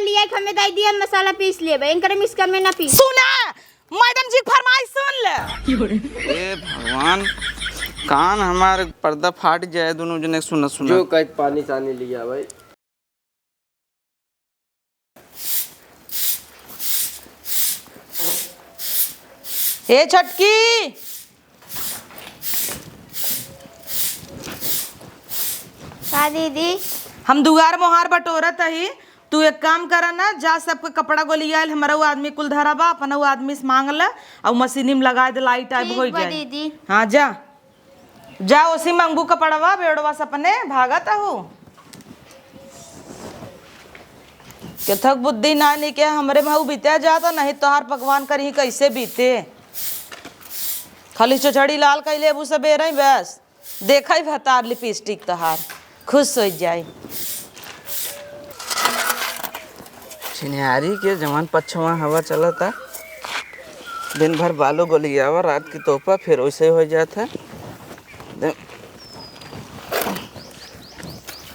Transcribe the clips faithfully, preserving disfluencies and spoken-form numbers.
लिया के हमें दे दिया, मसाला पीस लेबे, इनकर मिस कमे ना पीस। सुना, मैडम जी के फरमाइश सुन ले। ए भगवान, कान हमार पर्दा फाट जाए, दोनों जने सुनत सुनत। जो कहत पानी सानी लिया भाई। ए छोटकी। का दीदी? हम दुआर मोहार बटोरत हई, तू एक काम करा ना, जा सबके कपड़ा गोलियाइल, हमरा उ आदमी कुल धरा बा, अपना उ आदमी से मांग ले, अउ मशीनी में लगाइ दे, लाइट आइब ठीक होइ बा जाए। दीदी। हाँ जा, जा ओसी मंगबू कपड़वा, बेड़वा से अपने भागत अहू। केथक बुद्धि नानी के हमरे महू बीते जाता, नहीं तोहार पकवान करही कैसे बीते। खाली चोचड़ी लाल कैले अबू सबेरे बस। देखा ही भतार लिपस्टिक तोहार, खुश होइ जाई। छिनिहारी के जवन पछवा हवा चलता, दिन भर बालू गोलियावा, रात की तोपा, फिर वैसे होइ जात है। दे-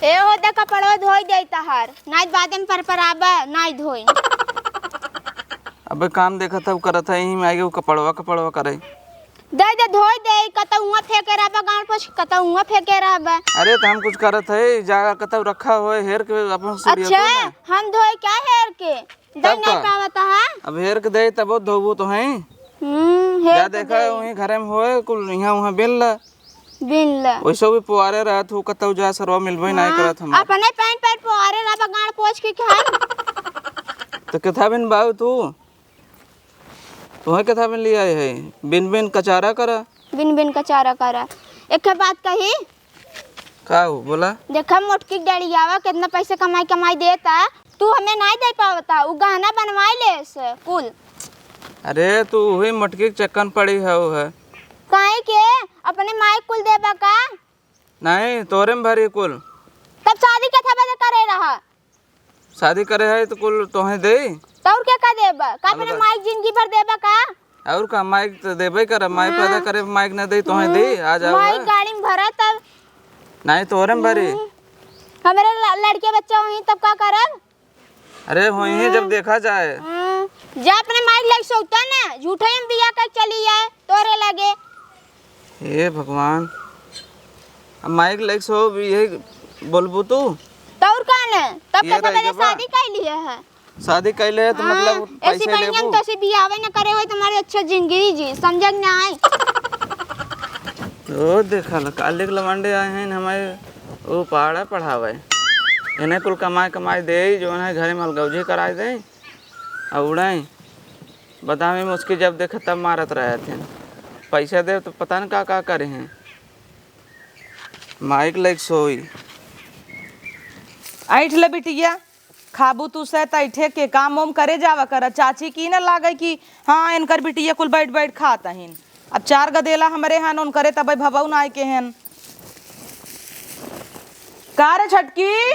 ए हो दे, कपड़वा धोई दे तहार, नाई बादे में परपराबा, नाई धोई। अबे काम देखत है, उ करत है, यहीं में आइगे उ कपड़वा, कपड़वा करे। दे दे, धोई दे, कतौ हुआं फेंके रहबा, गांड पोछ, कतौ हुआं फेंके रहबा। अरे, त हम कुछ करत है, जागा कतौ रखा होए, हेर के अपन सुड़िया अच्छा, तो ना। हम धोई क्या हेर के? दे तब नहीं का? पावत है। अब हेर के दे, तब धोबू तो हैं। हम्म, हेर जा के देखा, दे। वहीं घरे में होए, कुल यहाँ वहाँ बिन ला। बिन ला। वैसे भी पुआरे रहत हो, कतौ जा सरवा मिलबे नहीं हाँ, करत हम। अपने पैंट पैंट पुआरे रहबा, गांड पोछ के खाए। तो किथा बिन बाऊ तू? तुहें कथा बिन लिया है, बिन बिन कचारा करा। बिन बिन कचारा करा। एक ठे बात कही। का हो, बोला। देखा मोटकी के डैडियावा कितना पैसे कमाई कमाई देता, तू हमें नाई दे पावता, उ गहना बनवाई ले से कुल। अरे तू वही मोटकी के चक्कर में पड़ी है, वो है। काहे के अपने माई कुल देबा का? नहीं, तोरे में भरी कुल। तब शादी के था बजे करे रहा? शादी करे है तो कुल तोहे दे। तो और क्या का देबा? का अपने माई जिंदगी भर देबा का? और का, माई तो देबे करब, माई हाँ। पैदा करे, माई के ना दे, तोहे दे, हम्म, आ जाओ माई है। गाड़ी में भरा तब। नहीं, तोरे में भरी। हम्म, हमरे ल-, लड़के बच्चा होई तब का करब? अरे होई है जब हम्म। देखा जाए। हम्म, जा अपने माई के लगे सोता ना, झूठे हम बिया कर चली आए तोरे लगे। हे भगवान, अब माई के लगे सो यही बोलबू तू? तो और का ने? तब ये कैसे रह मेरे गया बा। शादी कर लिए है? शादी कैले है तो हाँ, मतलब ऐसी पैसे बढ़िया लेबू? तो ऐसे बियाह ना करे होई तो हमारी अच्छा जिंदगी जी, समझे कि ना आई? ओ देखा ला, काले के लवंडे आए हैं हमारे, वो पहाड़ा पढ़ावे। इन्हें कुल कमाए कमाए दे, जो है घरे में अलगौजी कराए दे, और उड़ाए। बदामी मुस्की जब देखे तब मारत रहे थे। पैसा दे तो पता न का का करे हैं। माइक लाइक सोई। ऐठ ले बिटिया, खाबू तू से त ऐठे के काम वाम करे जावा कर। चाची की न लागे कि हाँ, इनकर बिटिया कुल बैठ बैठ खात हन। अब चार गदेला हमरे हन, उनकरे तबे भवौ नाय के हन। का रे छटकी,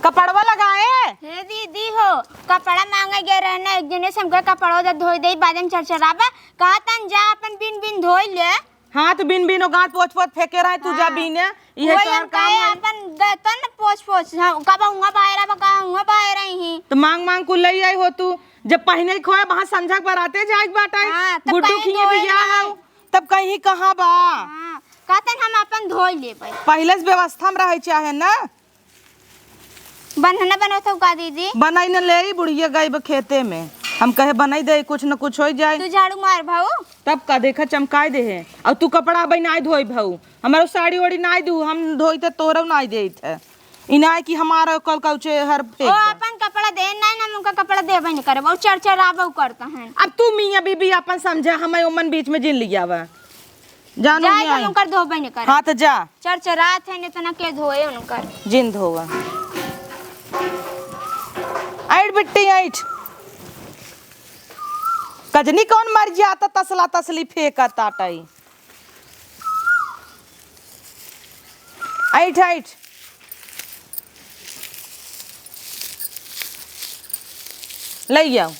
कपड़वा लगाए? हे दीदी हो, कपड़ा मांगे गए रहे ना, एक जने से हमके कपड़वा दे धोई दे, बाद में चरचराबा। कहा तन जा अपन बिन बिन धोई ले। हाँ, तो बिन बिन ओ गांठ पोछ पोछ फेंके रहे, तू जा हाँ। बीने, इहे वही तोहर हम काम कहे है। अपन गए तन पोछ पोछ, हाँ, कब हुआ बाहर, अब कहा हुआ बाहर आई ही। तो मांग मांग कुल लई आई हो तू, जब पहिने के खोए, वहाँ संझा के बराते जाए के बाटे। हाँ, तब गुड्डू कहीं खिए धोए बिया ना। हऊ, तब कहीं कहाँ बा? हाँ, कहतन हम अपन धोई लेबै। पहिले से व्यवस्था में रहे चाहे ना। बन्हना बनत हऊ का दीदी? बनाई न ले, बुढ़िया गई बा खेते में। हम कहे बनाई दे, कुछ न कुछ हो जाए। तू झाड़ू मार भाऊ। तब का देखा चमकाए दे है। और तू कपड़ा अबे नाई धोई भाऊ। हमारो साड़ी ओड़ी नाई दू, हम धोई थे तोरो नाई देत है। इनाय कि हमारा कल कल चेहर फेंक ओ, दे। अपन कपड़ा दे, नहीं ना, हम उनका कपड़ा देबे नहीं करब, और चरचराबो करता है। अब तू मियाँ बीबी अपन समझा, हमें ओमन बीच में जिन लियावा। जानू जाए नहीं हम आई। उनकर धोबे नहीं करब। हाँ, तो जा। चरचरात है, इतना के धोए उनकर। जिन धोवा। ऐठ बिट्टी, ऐठ। कजनी कौन मर जाता, तसला तसली फेंकत आटई। ऐठ, ऐठ। लई आओ।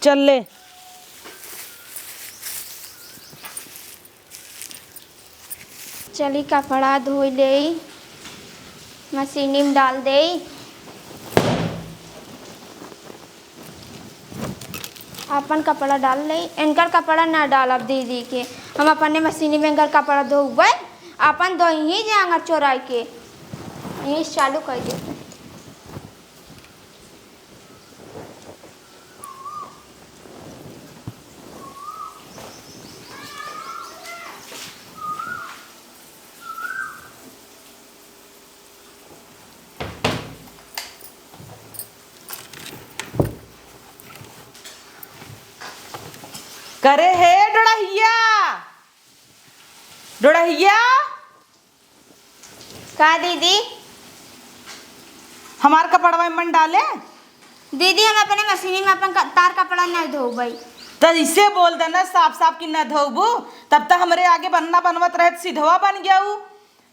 चल ले। चली कपड़ा धोई लेई, मशीनी में डाल देई। आपन कपड़ा डाल लेई, इनकर कपड़ा ना डालब दीदी के। हम अपने मशीनी में इनकर कपड़ा धोउबे, आपन धोइहीं जे आंगर चोराई के। यही चालू कर देते। करे हे डोड़हिया, डोड़हिया। का दीदी? हमार कपड़वा में डाले। दीदी, हम अपने मशीनी में अपन क-, तार कपड़ा नहीं धोबई। त इसे बोल दे ना साफ साफ कि न धोबू, तब त हमरे आगे बन्ना बनवत रहे त सिधवा बन गया ऊ।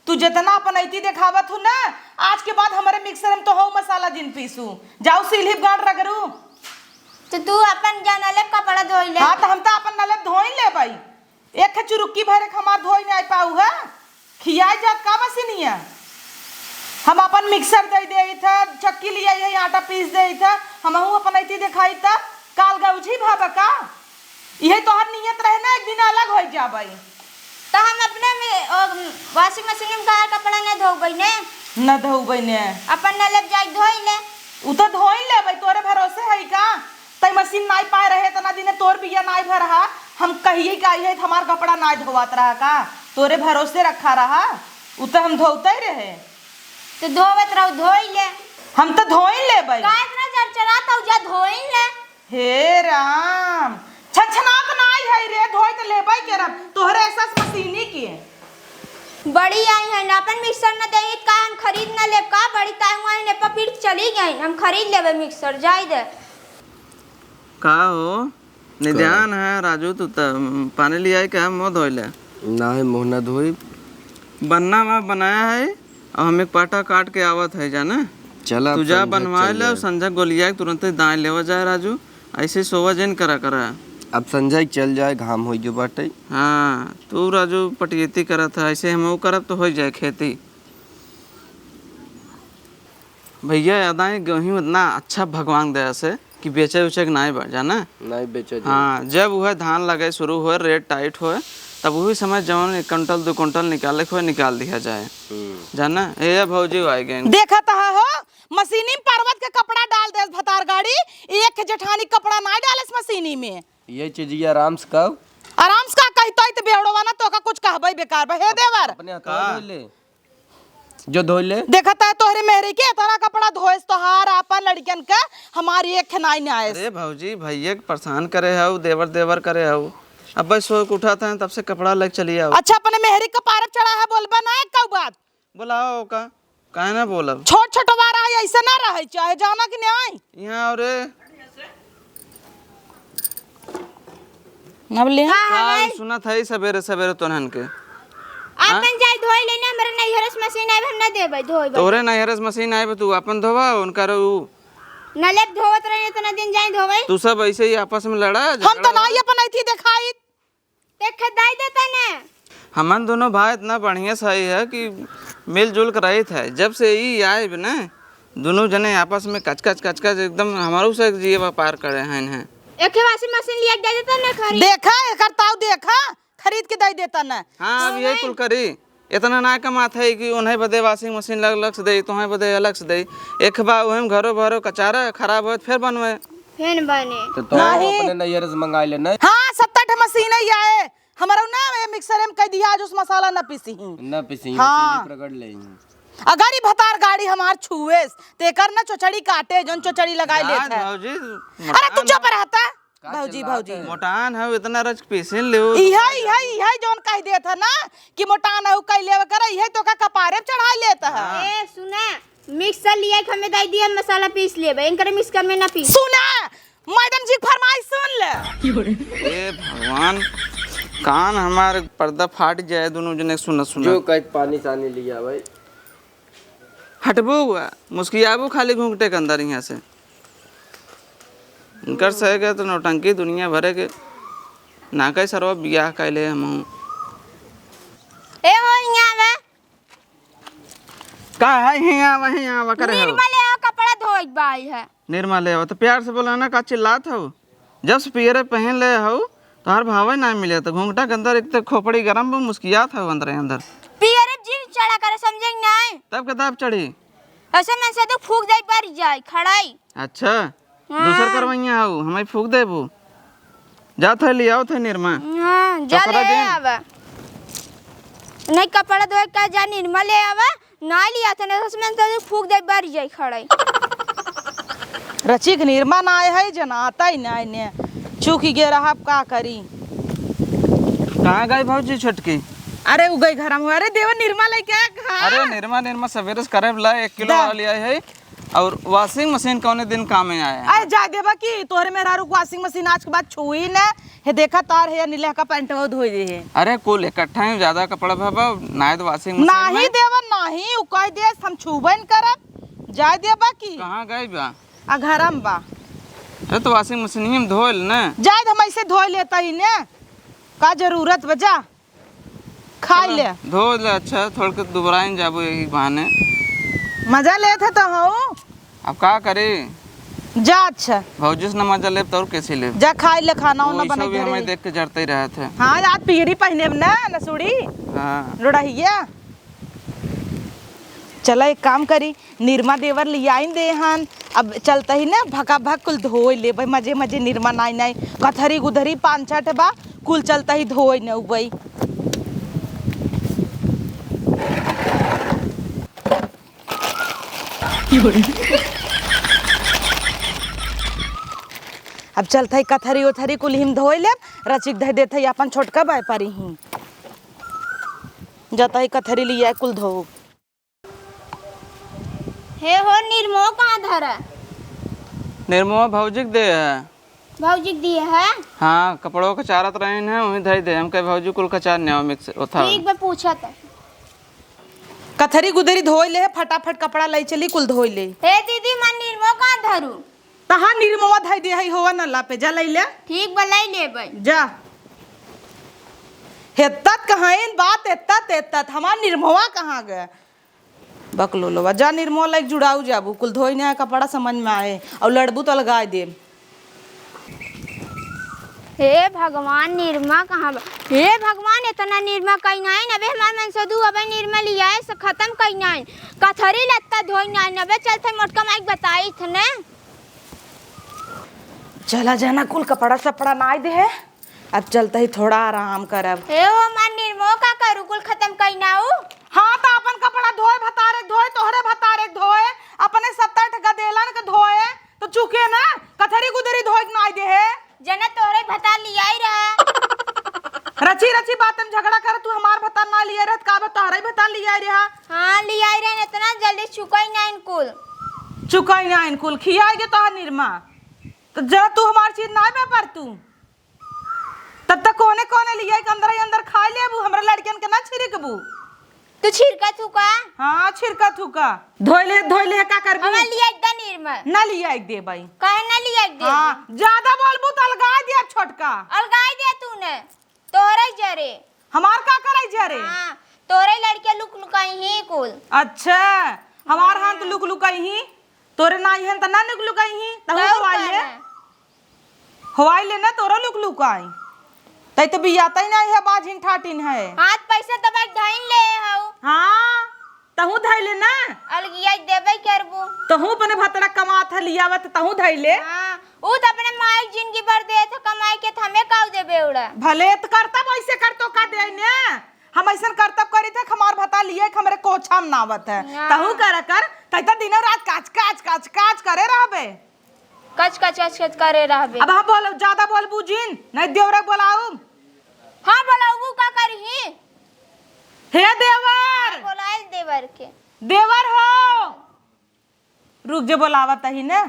तू जितना अपन अइती देखावत हू ना, आज के बाद हमरे मिक्सर में तो हो मसाला जिन पीसू, जाऊ सील्ही गांठ रगड़ू। तो तू अपन जा नलेब कपड़ा धोई ले। हाँ, तो हम तो अपन नलेब धोई लेबई। एक ठे चुरुक्की भर एक हमार धोई नहीं पाऊ है, खियाई जात का मशीनिया? हम अपन मिक्सर दे देइत है, चक्की लियाई है, आटा पीस देइत है, हमहू अपन अइती देखाई त काल गौजी भाबा का? इहे तोहर नियत रहे ना, एक दिन अलग होइ जाबई। त हम अपने में, ओ, washing machine में का कपड़ा न धोबई ने? न धोबई ने। अपन नलेब जाई धोई ले। उ त धोई लेबई, तोरे भरोसे है का? तई मशीन नाई पाए रहे इतना दिने, तोर बिया नाई भर रहा, हम कहिए का इहे हमार कपड़ा नाई धोवात रहा का? तोरे भरोसे रखा रहा, उ त हम धोते रहे। त धोवत रहो, धोई ले। हम त धोई लेबई। का इतना चरचरात हऊ, जा धोई ले। हे राम, छछनात नाई है रे, धोई त लेबई के रब, तोहरे एहसास मशीनी के। बड़ी आई है ना, अपन मिक्सर न देई त का हम खरीद न लेब का? बड़ी ताई आई ने पपीट चली गई, हम खरीद लेबे मिक्सर, जाई दे। का हो, निध्यान है राजू, तू त पानी लियाई के हम मुँह धोई ले। ना है, मुँह ना धोई। बन्ना मा बनाया है, अब हम एक पाटा काट के आवत है जाना। चला, तू जा संझा बनवा चल ले, जाए। संझा गोलिया के तुरंते दाएँ लेवा जाए राजू, ऐसे सोवा जन करा करा। अब संझा के चल जाए, घाम होई जो बाटे। हाँ, तू राजू पटियती करत है, ऐसे हम वो करब तो होई जाए खेती। भैया, याद आए, गेहूं इतना अच्छा भगवान दया से कि बेचे उचे के नाई बा, जाना? नाई बेचे जाए। हाँ, जब वह धान लगे शुरू होए, रेट टाइट होए, तब वही समय जवन एक कुंटल, दो कुंटल निकाले के होए, निकाल दिया जाए। हम्म। जाना? ए भौजी, आ गए। देखत हा हो, मशीनी में परवत के कपड़ा डाल देस भतार गाड़ी, एक जेठानी कपड़ा नाई डालेस मशीनी में। ये चीज ये आराम से कहो। आराम से का कहितो, ई त बेवड़वा ना, तोका कुछ कहबे बेकार बा। हे देवर। अपने हाथवा का? धो ले। जो धोई ले। देखत है तोहरे मेहरी के इतना कपड़ा धोएस तोहार आपन लड़कियन के, हमार एक खे नाई नाएस। अरे भौजी, भैया के परेशान करे हऊ, देवर देवर करे हऊ। अब बस सो के उठत है, तब से कपड़ा लेके चली आओ। अच्छा, अपने मेहरी के कपारे चढ़ा है, बोलबा ना एक कऊ बात। बुलाओ का, काहे ना बोलब? छोट छोट बार है, ऐसे ना रहे चाहे, जाना कि नहीं? यहाँ और अब ले। का का है भाई? सुनत है सवेरे सवेरे तोहन के? आपन जाई धोई लेने, हमरे नैहर से मशीन आइब, हम ना देबै धोई भाई। तोहरे नैहर से मशीन आइब, तू आपन धोवा, उनकर उ नलेब धोवत रहे इतना दिन, जाई धोवै। तू सब ऐसे ही आपस में लड़ा, हम झगड़ा तो नाई अपन अथी देखाई। देख दाई देता ने। हमन दोनों भाई इतना बढ़िया सही है कि मिलजुल के रहित है। जब से ई आइब ना, दोनों जने आपस में कचकच कचकच एकदम हमारू से जिए व्यापार करे हैं, हैं। एक ही washing machine लिया के दे देता ना खरीद। देखा, एकर ताऊ देखा, खरीद के दे देता ना। हाँ, अब यही कुल करी। इतना ना कमात है कि उन्हें बदे washing machine अलग, अलग से दे, तुम्हें बदे अलग से दे। एक बा उहेम घरो भरो कचारा खराब होत फिर बनवे। फेन बने। तो, तो नहीं। अपने नैहर से मंगाई ले, नहीं? हाँ, सत्तर ठे मशीन ही आए। हमारा ना ये मिक्सर में कह दिया, आज उस मसाला ना पीसी ही। ना पीसी ही, हाँ। मशीन रगड़ ले ही। अगर ई भतार गाड़ी हमार छुएस, ते कर ना चोचड़ी काटे, जोन चोचड़ी लगाई लेत है। भौजी, अरे तू चुप रहता। का भौजी, चिल्लात भौजी। है? मोटान है, इतना रच पीसिन ले। इहे, इहे, इहे जोन कह देत है ना कि मोटान है, उ कह लेवे करे, इहे तो का कपारे पे चढ़ा लेत है। हाँ। ए, सुना, मिक्सर लिया के हमें दे दिया, मसाला पीस लेबे, इनकर मिक्सर में ना पीस। सुना, मैडम जी के फरमाइश सुन ले। ए भगवान, कान हमार पर्दा फाट जाए, दोनों जने सुनत सुनत। जो कहे पानी सानी लिया भाई। हटबू हुआ, मुस्कियाबू खाली घूंघटे के अंदर यहाँ से। इनकर सहे के तो नौटंकी दुनिया भरे के। ना कहे सरवा बियाह कैले हमहूँ। ए हो, यहाँ का है, हियाँ आवा, हियाँ आवा करे हो? निरमा ले आओ, कपड़ा धोए के बा आई है। निरमा ले आओ, तो प्यार से बोला ना, का चिल्लात हो? जब से पियरे पहन ले हो, तोहार भावे ना मिले, तो घूंघटा के अंदर एक तो खोपड़ी गरम बा, मुस्कियात हो अंदर अंदर। पियरे जीन चढ़ा करे, समझे कि नहीं? तब के तब चढ़ी। ऐसे में से तो फूक जाई, बर जाई, खड़ाई। अच्छा, हाँ। दूसर करवइया हो, हमें फूक देबू। जात है, लियाओ थे निरमा। हाँ, जा कपड़ा ले दे। आवा। नहीं, कपड़ा धोए का जा, निरमा ले आवा। ना लिया थे, नहीं, उसमें तो फूक दे, बर जाई खड़े। रचिक निरमा ना आए है, जनाता ही ना ने। चूकी गे रहा, अब का करी? कहाँ गई भौजी छोटकी? अरे, उ गई घर में। अरे देवर, निरमा लेके आ, कहाँ? अरे, निरमा, निरमा सवेरे से करे ला, एक किलो दा। वाला ले आए है। और washing machine कौने दिन काम में आए? अरे जाए देबा कि तोहरे मेहरारू के washing machine आज के बाद छुई न। हे देखा तार है या नीले का पैंटवा धोई दे है। अरे कुल इकट्ठा ही ज्यादा कपड़ा भबा, नाय तो washing machine नाही में। देबा नाही, उ कह दे हम छुबे न करब। जाए देबा कि कहाँ गई बा? आ घरम बा। अरे तो washing machine में धोए ले ना। जाए हम ऐसे धोए लेता ही ने। का जरूरत बा, जा। खाई चलो, ले। धो ले, अच्छा, थोड़ के दुबराइन जाबो यही बहाने। मजा लेत है तो हूँ। अब का करे? जा, अच्छा। भौजी से न मजा लेब तो और कैसे लेब? जा खाई ले, खाना वो उना वैसे बने भी घरे। हमें देख के जरते ही रहत है। हाँ, आज पीढ़ी पहने ना, नसुड़ी। हाँ। लोढ़हिया। चला एक काम करी, निरमा देवर लियाइन दे हन, अब चलता ही ना भका भक कुल धोई लेबै, मजे मजे निरमा नाई नाई, कथरी गुदरी पाँच छठ बा, कुल चलता ही धोई न उबै। अब चलता ही कथरी उथरी कुल हिम धोई लेब, रचिक धै देत ही अपन छोटका व्यापारी ही, जाता ही कथरी लिया कुल धो। हे हो, निरमो कहाँ धरा? निरमो भौजी के दे है। भौजी के दिए है? हाँ, कपड़ों के चारत रहीन है, वहीं धई दे। हम कहे भौजी कुल कचार न्याव mix ओथा। ठीक बा, पूछत। कथरी गुदरी धोई ले, फटाफट कपड़ा लई चली, कुल धोई ले। हे दीदी, मन निरमो कहाँ धरू? तहाँ निरमवा धई दे है, होवा नला पे, जा लई ले। ठीक बा, लई लेबै। जा। हेत्तत कहाइन बात, एत्तत, एत्तत, हमार निरमवा कहाँ गए? बकलोलवा, जा निरमा लइके जुड़ाऊ जाबू, कुल धोई ना कपड़ा समझ में आए, और लड़बू तो अलगाए देब। हे भगवान, निरमा कहाँ बा? हे भगवान, इतना निरमा कहीं नाइन, अबे हमार मनसोदू अबे निरमा लियाए से खत्म कहीं नाइन, कथरी लत्ता धोई नाइन, अबे चलते मोटका माइक बताई थने। चला जाना, कुल कपड़ा सपड़ा नाई दे है। अब चलते ही थोड़ा आराम करब। हे हो, हमार निरमो का करू, कुल खत्म कई ना उ? हाँ, तो अपन कपड़ा धोए, भतारे धोए, तोहरे भतारे धोए, अपने सत्तर ठे गदेलन के धोए, तो चुके ना, कथरी गुदरी धोए के नाई दे है। जना तोहरे भतार लियाई रहा। रची रची बात में झगड़ा कर, तू हमार भतार ना लियाई रहत, का बा तोहरे भतार लियाई रहा? हाँ, लियाई रहे, इतना जल्दी चुकाई ना इनकुल। चुकाई ना इनकुल, खियाई के तोहर निरमा। तो जरा तू हमार चीज ना बे पर तू। तब तक कोने कोने लिया के अंदर ही अंदर खाई लेबू, हमरा लड़कियन के ना छिड़कबू। तू छिड़कत हू का? हाँ, छिड़कत हू का? धोई ले, धोई ले, का करबू? हमार लिया एक दनीर में। ना लिया एक दे भाई। काहे ना लिया एक दे? हाँ, ज्यादा बोलबू तो अलगाई दे छोटका। अलगाई दे तूने। तोरे जरे। हमार का करे जरे? हाँ, तोरे लड़के लुक लुकाई ही कुल। अच्छा, हमार हाथ लुक लुकाई ही। तोरे नाई हन त ना लुक लुकाई ही। तहू तब हवाई का ले। ना? हवाई ले ना, तोरो लुक लुकाई। तई तो बियाता ही नहीं है, बाझिन ठाटिन है। हाथ पैसा दबाई धइन ले हऊ। हाँ, तहू धई ले ना। अलगिया देबे करबू। तहू अपने भतड़ा कमात है, लियावत, तहू धई ले। हाँ, ऊ त अपने माई जिंदगी भर देत है कमाई के, त हमें काऊ देबे उड़ा। भले त करता, वैसे कर तो का दे ने। हम ऐसन करतब करी थे, हमार भता लिए, हमरे कोछा में नावत है। हाँ। तहू कर कर, तई तो दिनों रात काच, काच, काच, काच करे रहबे। कच कच कच कच करे रहबे। अब हम बोल, ज्यादा बोलबू जिन, नहीं देवरा के बोलाऊ। हाँ, बोलाऊ का करी ही? हे देवर! हाँ, बोलाइल देवर के। देवर हो! रुक जे, बोलावत ही ने।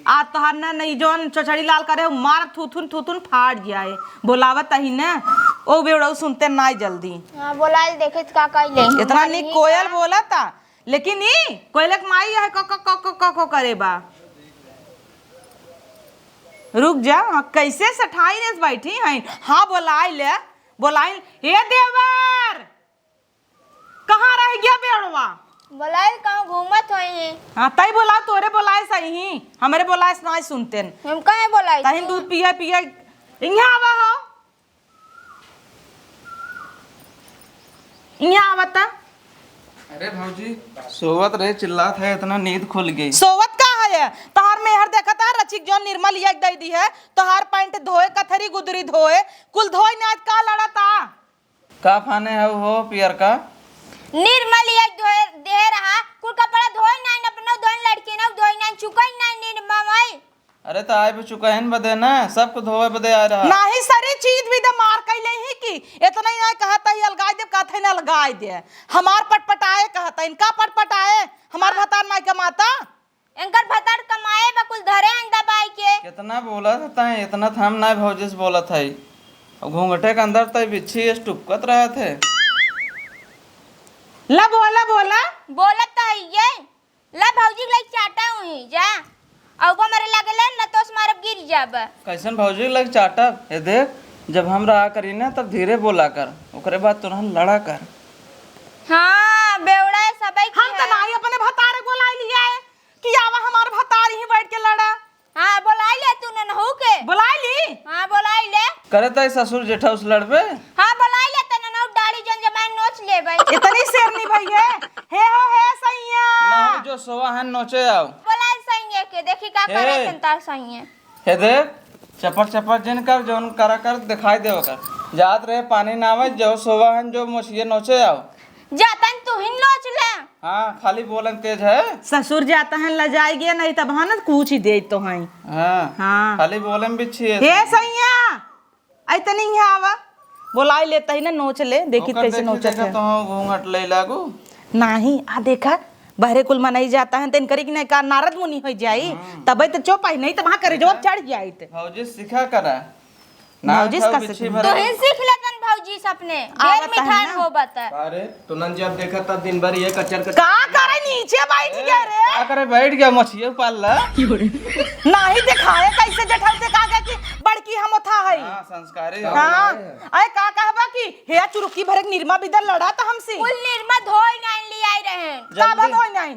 आ तोहार ना नहीं जौन चचड़ी लाल करे, मार थूथुन थूथुन फाड़ जाए। बोलावत ही ने। ओ बेवड़ऊ सुनते नाई जल्दी। हाँ, बोलाइल देखे त का कइले। इतना निक कोयल बोलता। लेकिन ई कोयलक माई है, को, को, को, को, को, को करे बा। रुक जा, हाँ, कैसे सठाई ने बैठी हैं। हाँ, बोलाई ले, बोलाई। हे देवर, कहाँ रह गया बेड़वा? बोलाइल कहूँ घूमत होई हैं। हाँ, तई बोलाओ, तोरे बोलाए सही ही, हमरे बोलाए से नाहीं सुनतेन। हम काहे बोलाई तहिन तू? दूध पिए पिए इहाँ आवा हो। इहाँ आवत। अरे भौजी, सोवत रहे, चिल्लात है, इतना नींद खुल गई। सोवत का है? तोहार मेहर देखत है, रचिक जौन निरमा लिया के दे दी है, तोहार पैंट धोए, कथरी गुदरी धोए, कुल धोए नाज का लड़त आ? का फाने है हो पियर का? निरमा लिया के धोए, दे रहा, कुल कपड़ा धोए नाइन, अपनो धोए, लड़की ना धोए नाइन, चुकई नाइन निरमा माई। अरे, त आए भी चुकहिन बदे ना, सबको धोवे बदे आए रहा। नाही, सरी चीज भी दे मार कैले ही कि इतना ही ना कहत ही अलगाई दे, कहत ही ना अलगाई दे। हमार पटपटाए कहत ही, इनका पटपटाए, हमार भतार नाई कमाता। इनकर भतार कमाए बा, कुल धरे हैं दबाई के। कितना बोलत है तैं, इतना त हम ना भौजी से बोलत है। अब घूंघटे के अंदर तैं बिच्छी एस टुपकत रहत है। ला बोला, बोला। बोलत तो है ये। ला भौजी के लइके चाटा हुई जा। अउबा मरे लागेले न तो मारब गिर जाब। कैसन भौजी के लइके चाटब? ए देख, जब हम रहा करी ना तब धीरे बोला कर, ओकरे बाद तुरंत लड़ा कर। हाँ, बेवड़ा है सबई की हम तो है। नाही अपने भतारे बोलाई लिया है कि आवा हमार भतार ही बैठ के लड़ा। हाँ, बोलाई ले तू ननहू के। बोलाई ली? हाँ, बोलाई ले। करत है ससुर जेठा उस लड़बे? हाँ, बोलाई ले त ननहू डाली जौन जमाई नोच लेबे। इतनी शेरनी भई है। हे हो, हे सैया। ना हो जो सोवा है नोचे आओ। बोलाई सैया के, देखी का हे। करे तन तार सैया। हे देख, चपर चपर जिन कर, जौन करा कर, दिखाई देवा कर। जात रहे पानी ना आवे, जो सोवा है जो मोचिए नोचे आओ। जातन तू ही नोच ले। हाँ, खाली बोलन तेज है। ससुर जाता है लजाई गया, नहीं तब हाँ ना कूच ही दे तो हैं। हाँ, हाँ। खाली बोलन बिच्छी है। हे सैया, आई तनी यहाँ आवा, बोलाई लेता ही ना नोच ले, देखी ओकर कैसे देखी नोचत देखा है। तो घूंघट ले लागू। नाही, आ देखा, बहरे कुल मनई जाता है, तेन करी कि नहीं का नारद मुनि हो जाई, हम्म। तबे तो चुप आई, नहीं तो वहाँ करे जवाब चढ़ जाई ते। भौजी सिखा करा। ना भौजी खाओ का बिच्छी सीखी? भरे। तोहे सीख लेतन भौजी सपने। ढेर आवत है मिठान ना। हो बता। अरे, तो नंद जी अब देखा तब दिन भर ये कचर कचर। का करे नीचे बैठ गया रे? का करे बैठ गया मछिए पाल ला? नाही दिखाए कैसे जेठाऊ से कहा गया कि बड़की हम उठा है। हाँ, संस्कारी हो। हाँ, अरे का कहबा कि हे चुरुकी भरे निरमा बिदर लड़ा था हमसे। कुल निरमा धोई नहीं ले आई रहे। का बा जल्दी। धोई नहीं?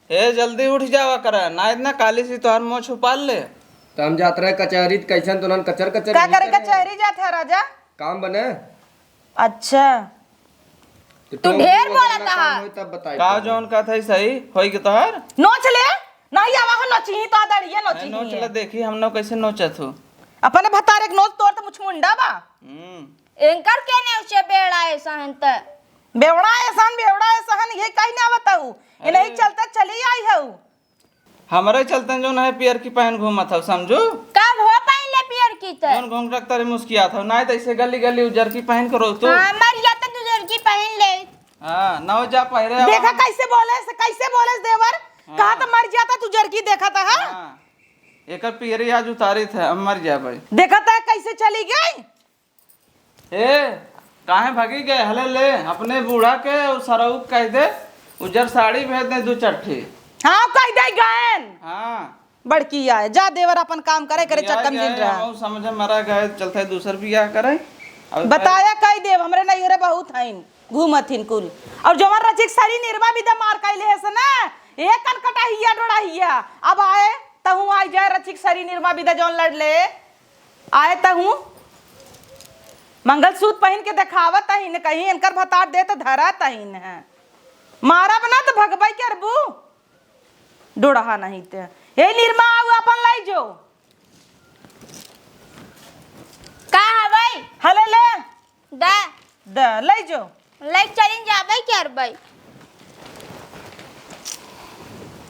ए, जल्दी उठ जावा करा, ना इतना काली सी तोहर मोछ उपाल ले। त हम जात रहे कचहरी, त कैसन तोनन कचर कचर का यही करे करे। कचहरी जात है राजा? काम बने। अच्छा। त तू टोंकी ढेर वगैरह बोलत ना काम हा। होई तब बताई का तोहरा। जौन कहत है सही होई के तोहर? नोच ले, नहीं आवा हो नोची ही तो दड़िया नोची नहीं, नोच ही ले है। देखी हम नौ कैसे नोचत हो। अपने भतारे के नोच तोर त मुछ मुंडा बा। हम्म। एंकर के ने उसे बेड़ा ऐसा हन त। बेवड़ा ऐसन, बेवड़ा ऐसन, ये कहीं ना बताऊ। ये नहीं अरे। चलता चली आई हऊ। हमरे चलते जौन है पियर की पहन घूमत हऊ, समझू? कब हो पहले पियर की त? जौन घूंघट तारे मुस्कियात हऊ, नाहीं त ऐसे गली गली उजर की पहन करो तू। हाँ, मर जाता तू उजर की पहन ले। हाँ, नौ जा पहिरे देखा आवा। कैसे बोले से, कैसे बोले से देवर? हाँ। कहा त मर जाता तू उजर की देखा था, हाँ? हाँ। एकर पियरी आज उतारी थे, अब मर जा भाई। देखा था कैसे चली गई? ए, काहे भागी गए? हले ले, अपने बूढ़ा के और सरऊ के कह दे, उजर साड़ी भेज दे दू चार ठे। हाँ, कह दे गएन। हाँ। बड़की आए, जा देवर अपन काम करे, करे बियाह चटकन गए, दिन रहा। हम समझे मरा गए, चलते दूसर बियाह करे। और बताया कह देव, हमरे नैहरे बहुत हईन, घूमत हिन कुल। और जवन रचिक सरी निर्मा भी दमार कैले है से ना, ए कनकटा हिया डोड़ा हिया, अब आए, तहूँ आई जाए रचिक सरी निर्मा बिदा जौन लड़ ले। आए तहूँ मंगलसूत्र पहिन के देखावत अहिन, कहीं इनकर भतार दे त धरत अहिन है। मारब ना त भगबई करबू। डोड़हा नहीं ते। हे निरमा, आऊ अपन लाई जो। का हवई? हले ले। द। द, लाई जो। लाई चलिन जाबई करबई।